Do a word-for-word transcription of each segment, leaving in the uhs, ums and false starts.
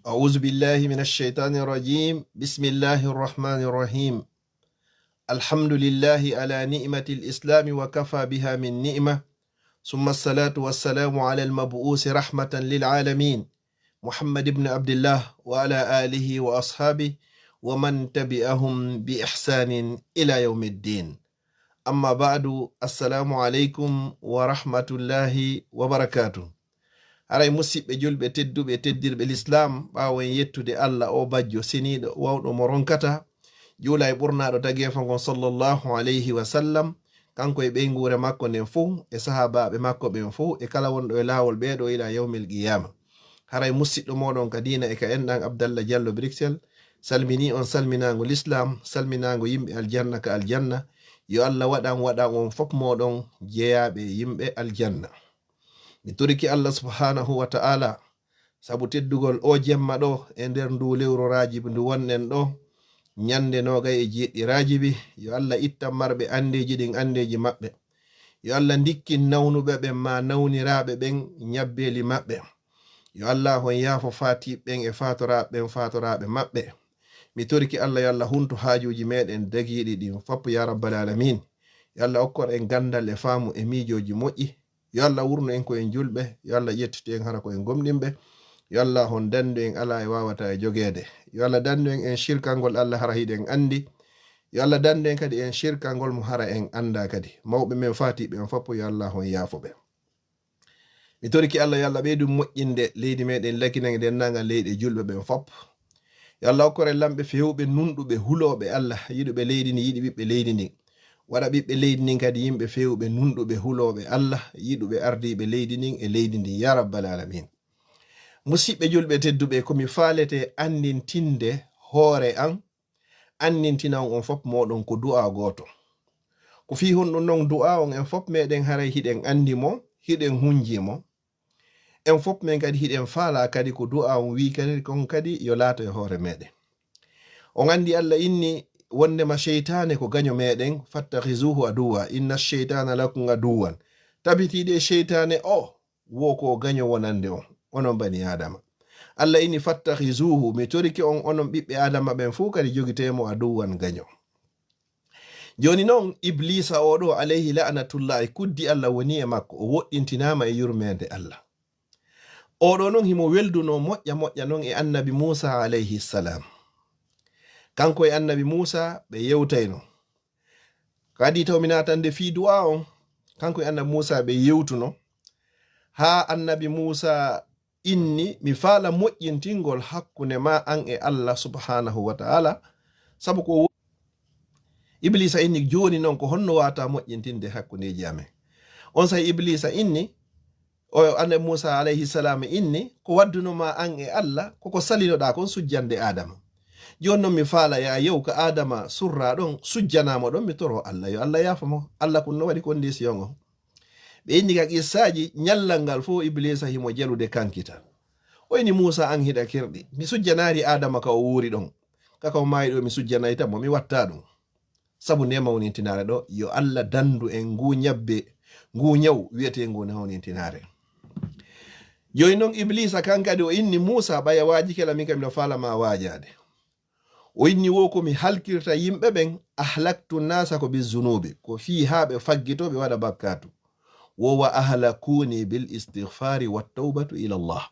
أعوذ بالله من الشيطان الرجيم. بسم الله الرحمن الرحيم. الحمد لله على نعمة الإسلام وكفى بها من نعمة. ثم الصلاة والسلام على المبعوث رحمة للعالمين محمد بن عبد الله وعلى آله وأصحابه ومن تبعهم بإحسان إلى يوم الدين. Amma ba'du, assalamu alaikum wa rahmatullahi wa barakatuh. Haray musiɓɓe julɓe tedduɓe, teddirɓe l'islam, ɓaawo en yettude Allah o bajjo seniiɗo wawɗo mo ronkata, juula e ɓurnaaɗo tageefo ngon sallallahu alayhi wa sallam, kanko e ɓeynguure makko nden fow, e sahaabaaɓe makko ɓen fow, e kala wonɗo e laawol ɓeeɗo ila yawmil qiyama. Haray musiɗɗo moɗon ka diina e ka enɗan Abdallah Diallo Bruxelles, salmini on salminaango l'islam, salminaango yimɓe aljanna ka aljanna. Yo Allah waɗan, waɗan on fop moɗon jeyaaɓe yimɓe aljanna. Mi toriki Allah subhanahu wa ta'ala sabu teddugol o jemma ɗo e nder ndu lewru Rajib ndu wonɗen ɗo, ñande noogay e jeeɗiɗi Rajibi. Yo Allah ittan marɓe andeeji ɗin andeeji maɓɓe. Yo Allah ndikkin nawnuɓe ɓen ma nawniraaɓe ɓen ñabbeeli maɓɓe. Yo Allah on yaafo faatiiɓe ɓen e faatoraaɓe ɓen faatoraaɓe maɓɓe. Mi toriki Allah yo Allah huntu haajuuji meɗen dagiiɗi ɗin fop ya rabbal alamin. Yo Allah okkor en gandal e faamu e miijooji moƴƴi. Yo Allah wurnu en ko en julɓe. Yo Allah ƴettite en hara ko en gomɗinɓe. Yo Allah on dandu en ala e wawata e jogeede. Yo Allah dandu en en shirkangol Allah hara hiɗen andi. Yo Allah dandu en kadi en shirkangol mo hara en anda kadi. Mawɓe men faatiiɓe en fop yo Allah on yaafo ɓe. Mi toriki Allah yo Allah ɓeydu moƴƴinde leydi meɗen Lakinan e denndaangal leyɗe julɓe ɓen fop. Yo Allah okkore lamɓe fewɓe, nunɗuɓe, hulooɓe Allah, yiɗuɓe leydi ndin, yiɗi ɓiɓɓe leydi ndin. Waɗa ɓiɓɓe leydi ndin kadi yimɓe fewɓe, nunɗuɓe, hulooɓe Allah, yiɗuɓe ardiiɓe leydi ndin e leydi ndin, ya rabbal alamin. Musiɓɓe julɓe tedduɓe, ko mi faalete anndintinde hoore an, anndintina on on fop moɗon ko du'a gooto. Ko fii honɗun non du'a on en fop meɗen haray hiɗen andi mo, hiɗen hunji mo. En fop men kadi hiɗen faala kadi ko du'a on wi kadi kon kadi yo laato e hoore meɗen. On andi Allah inni wondema sheytaane ko gaño meɗen, "Fattakhizuhu aduwwa, inna sheytana lakum aduwwan." Tabitiiɗe sheytaane o wo ko gaño wonande on, onon bani Adama. Allah inni, "Fattakhizuhu," mi torike on, onon ɓiɓɓe Adama ɓen fow kadi jogitee mo aduwwan gaño. Jooni non, Ibliisa oo ɗoo, alayhi la'natullaahi, kuddi Allah woni e makko, o woɗɗintinaama e yurmeende Allah. Oo ɗoo non himo weldunoo moƴƴa moƴƴa non e Annabi Muusaa, alayhi salaam. Kanko e Annabi Muusaa, ɓe yewtayno. Kadi taw mi naatande fii du'aa on, kanko e Annabi Muusaa ɓe yewtuno, haa Annabi Muusaa inni, "Mi faala moƴƴintingol hakkunde maa an e Allah subhaanahu wa ta'ala, sabu ko wo-," Ibliisa inni, "Jooni non ko honno waawata moƴƴintinde hakkundeeji amen?" Onsay Ibliisa inni, o Annabi Muusaa alayhi salaam inni, "Ko wadduno maa an e Allah, ko ko salinoɗaa kon sujjande Aadama. Jooni non mi faala yaa yew ka Aadama surraa ɗon, sujjanaa mo ɗon, mi toroo Allah, yo Allah yaafo mo." Allah kun no waɗi condition on. Ɓe inni ka qissaaji, ñallal ngal fow Ibliisa himo jelude kankital. O inni, "Muusaa, an hiɗa kirɗi. Mi sujjanaali Aadama ka o wuuri ɗon. Ka ka o maayi ɗoo, mi sujjanayta mo, mi wattaa ɗun." Sabu nde mawnintinaare ɗoo, yo Allah dandu en nguu ñabbe, nguu ñaw wi'eteengu nde mawnintinaare. Jooni non Ibliisa kan kadi o inni, "Muusaa, ɓay a waajike lan, min kadi miɗo faala maa waajaade." O inni, "Wo ko mi halkirta yimɓe ɓen, ahlaktu nnaasa ko bizzunuubi, ko fii haa ɓe faggitoo ɓe waɗa bakkaatu. Wo wa ahlakuni bil istighfaari wat tawbatu ila Allah."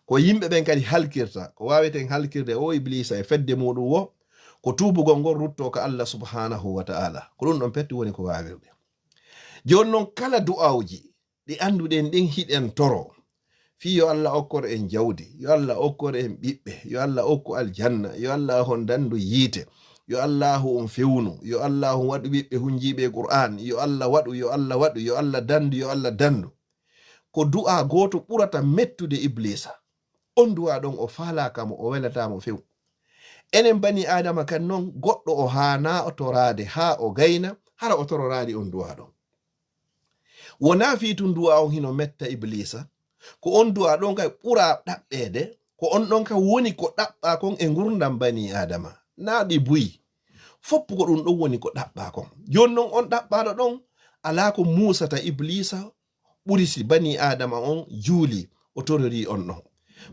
Ko yimɓe ɓen kadi halkirta, ko waaweten halkirde o Ibliisa e fedde muɗum wo, ko tuubugol ngol ruttoo ka Allah subhaanahu wa ta'ala. Ko ɗun ɗon petti woni ko waawirɗe. Jooni non kala du'aawuji ɗi annduɗen ɗin hiɗen toro. Fii yo Allah okkor en jawdi, yo Allah okkor en ɓiɓɓe, yo Allah okku aljanna, yo Allah on dandu yiite, yo Allahu on fewnu, yo Allahu waɗu ɓiɓɓe hunjiiɓe e Qur'aan, yo Allah waɗu, yo Allah waɗu, yo Allah dandu, yo Allah dandu. Ko du'aa gooto ɓurata mettude Ibliisa. On du'aa ɗon o faalaaka mo, o welataa mo few. Enen bani Aadama kan non, goɗɗo o haanaa o toraade haa o gayna, hara o tororaali on du'aa ɗon. Wonaa fii tun du'aa on hino metta Ibliisa, ko on du'aa ɗon kay ɓura ɗaɓɓeede, ko on ɗon kay woni ko ɗaɓɓaa kon e ngurndan bani Aadama. Naa ɗi buy. Foppu ko ɗun ɗon woni ko ɗaɓɓaa kon. Jooni non on ɗaɓɓaaɗo ɗon, alaa ko muusata Ibliisa ɓuri si bani Aadama on juuli, o torori on ɗon.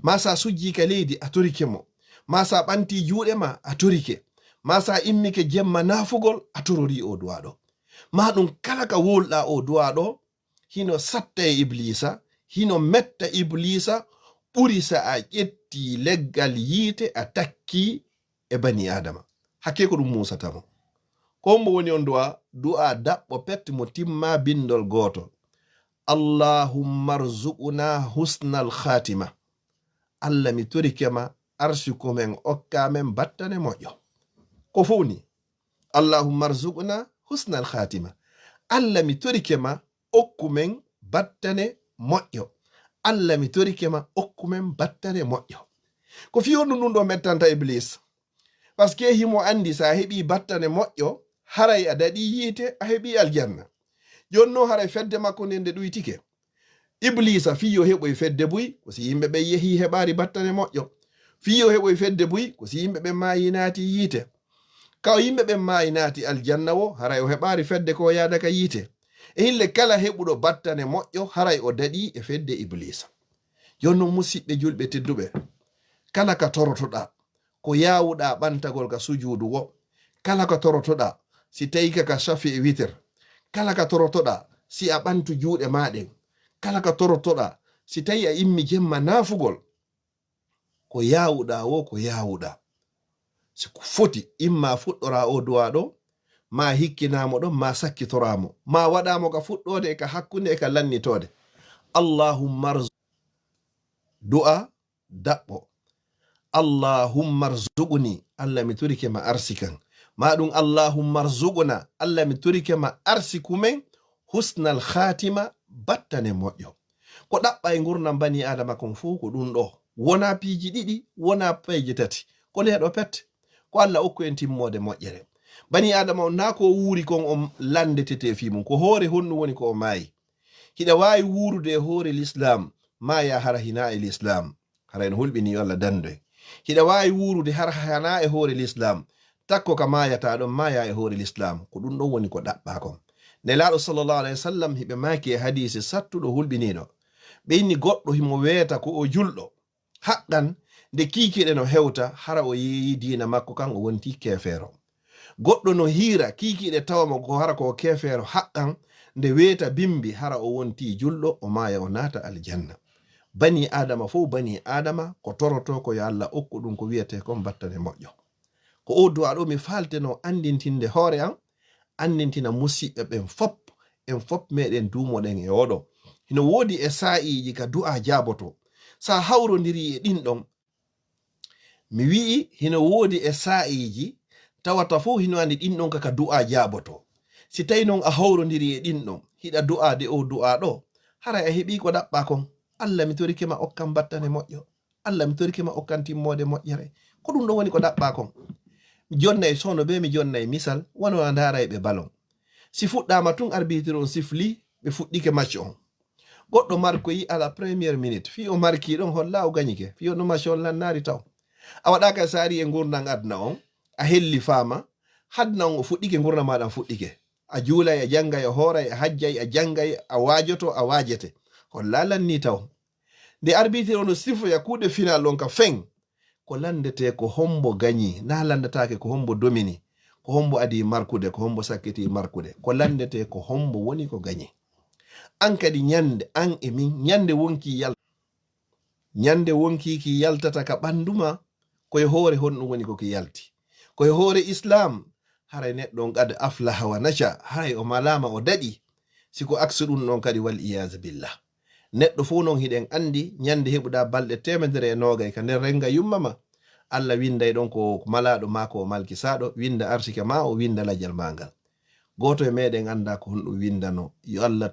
Ma sa sujji ka leydi, a torike mo. Ma sa ɓanti juuɗe ma, a torike. Ma sa immike jemma naafugol, a torori o du'a ɗo. Ma ɗum kala ka wowlɗa o du'a ɗo, hino satta e Ibliisa, hino metta Ibliisa, ɓuri sa a ƴetti leggal yiite a takki e bani Aadama. Hakke ko ɗum muusata mo. Ko hombo woni on du'a? Du'a daɓɓo pet mo timma bindol gooto. Allahumma rzuqna husnal khatima. Allah mi torike ma arsiku men okka men battane moƴƴo. Ko fow ni. Allahumma rzuqna husnal khatima. Allah mi torike ma okku men battane moƴƴo. Allah mi torike ma okku men battane moƴƴo. Ko fiyo ɗum ɗum ɗo mettanta Iblis. Parce que himo andi sa heɓi battane moƴƴo, haray a daɗi yiite, a heɓi aljanna. Jooni non haray fedde makko nden nde ɗuytike. Ibliisa fii yo heɓoy fedde buy, ko si yimɓe ɓen yehii heɓaari battane moƴƴo. Fii yo heɓoy fedde buy, ko si yimɓe ɓen maayi naati yiite. Ka o yimɓe ɓen maayi naati aljanna wo, haray o heɓaari fedde ko o yaada ka yiite. E hille kala heɓuɗo battane moƴƴo, haray o daɗii e fedde Ibliisa. Jooni non musiɓɓe julɓe tedduɓe, kala ka torotoɗaa, ko yaawuɗaa ɓantagol ka sujuudu wo, kala ka torotoɗaa, si tawi ka ka shafi e witir, kala ka torotoɗaa, si a ɓantu juuɗe maa ɗen, kala ka torotoɗaa, si tawi a immi jemma naafugol, ko yaawuɗaa wo, ko yaawuɗaa. Si ko foti, imma fuɗɗoraa o du'a ɗo, ma hikkinaa mo ɗon, ma sakkitora mo, ma waɗaa mo ka fuɗɗoode e ka hakkunde e ka lannitoode. Allahumma rz-, du'a daɓɓo. Allahumma rzuqni, Allah mi torike ma arsikan. Ma ɗum Allahumma rzuqna, Allah mi torike ma arsiku men, husnal khatima, battane moƴƴo. Ko ɗaɓɓa e ngurndan bani Aadama kon fow ko ɗum ɗo. Wonaa piiji ɗiɗi, wonaa peeje tati. Ko ɗee ɗo pet. Ko Allah okku en timmoode moƴƴere. Bani Aadama on naa ko o wuuri kon on landetete fii mum. Ko hoore honɗum woni ko o maayi. Hiɗa waawi wuurude e hoore Lislaam, maaya hara hinaa e Lislaam. Hara en hulɓinii yo Allah dandu en. Hiɗa waawi wuurude hara hanaa e hoore Lislaam. Takko ka maayataa ɗon, maaya e hoore Lislaam. Ko ɗum ɗon woni ko ɗaɓɓaa kon. Nelaaɗo sallallahu alayhi wa sallam hiɓe maaki e hadiisi sattuɗo hulɓiniiɗo. Ɓe inni goɗɗo himo weeta ko o julɗo. Haqqan, nde kiikiiɗe no hewta, hara o yeeyii diina makko kan, o wonti keefeero. Goɗɗo no hiira, kiikiiɗe tawa mo ko hara ko o keefeero haqqan, nde weeta bimbi, hara o wonti julɗo, o maaya, o naata aljanna. Bani Aadama fow, bani Aadama, ko torotoo ko yo Allah okku ɗum ko wiyetee kon battane moƴƴo. Ko oo du'a ɗo mi faaltenoo anndintinde hoore an, anndintina musiɓɓe ɓen fop, en fop meɗen duumoɗen e oo ɗo. Hino woodi e saa'iiji ka du'a jaabotoo. Sa hawrondirii e ɗin ɗon, mi wi'i hino woodi e saa'iiji tawata fow hino anndi ɗin ɗon ka, ka du'a jaabotoo. Si tawi non a hawrondirii e ɗin ɗon, hiɗa du'aade oo du'a ɗo, haray a heɓii ko ɗaɓɓaa kon. Allah, mi torike ma okkan battane moƴƴo. Allah, mi torike ma okkan timmoode moƴƴere. Ko ɗum ɗon woni ko ɗaɓɓaa kon. Mi jonnay sono bee, mi jonnay misal, wano a ndaarayɓe balon. Si fuɗɗaama tun arbitre on sifli, ɓe fuɗɗike match on. Goɗɗo markoyi à la première minute. Fii o markii ɗon, holla o gañike. Fii on ɗon match on lannaari taw. A waɗaaka saari e ngurndan aduna on, a helli faama, hadna on o fuɗɗike, ngurndan maaɗa on fuɗɗike. A juulay, a janngay, a hooray, a hajjay, a janngay, a waajoto, a waajete. Holla lannii taw. Nde arbitre on no sifoya kuuɗe final on ka fen, ko lanndetee ko hombo gañi, naa lanndataake ko hombo domini, ko hombo adii markude, ko hombo sakkitii markude. Ko lanndetee ko hombo woni ko gañi. An kadi ñande, an e min, ñande wonkii yal-, ñande wonkii ki yaltata ka ɓanndu ma, ko e hoore honɗum woni ko ki yalti. Ko e hoore Islaam, haray neɗɗo on qad aflaha wa naja, haray o malaama o daɗi. Si ko aksu ɗum ɗon kadi, wal iyaazu billah. Neɗɗo fow non hiɗen anndi, ñande heɓuɗaa balɗe teemedere e noogay ka nder rennga yumma ma, Allah winnday ɗon ko malaaɗo maa ko o malkisaaɗo, winnda arsike maa, o winnda lajal maa ngal. Gooto e meɗen anndaa ko honɗum winndano. Yo Allah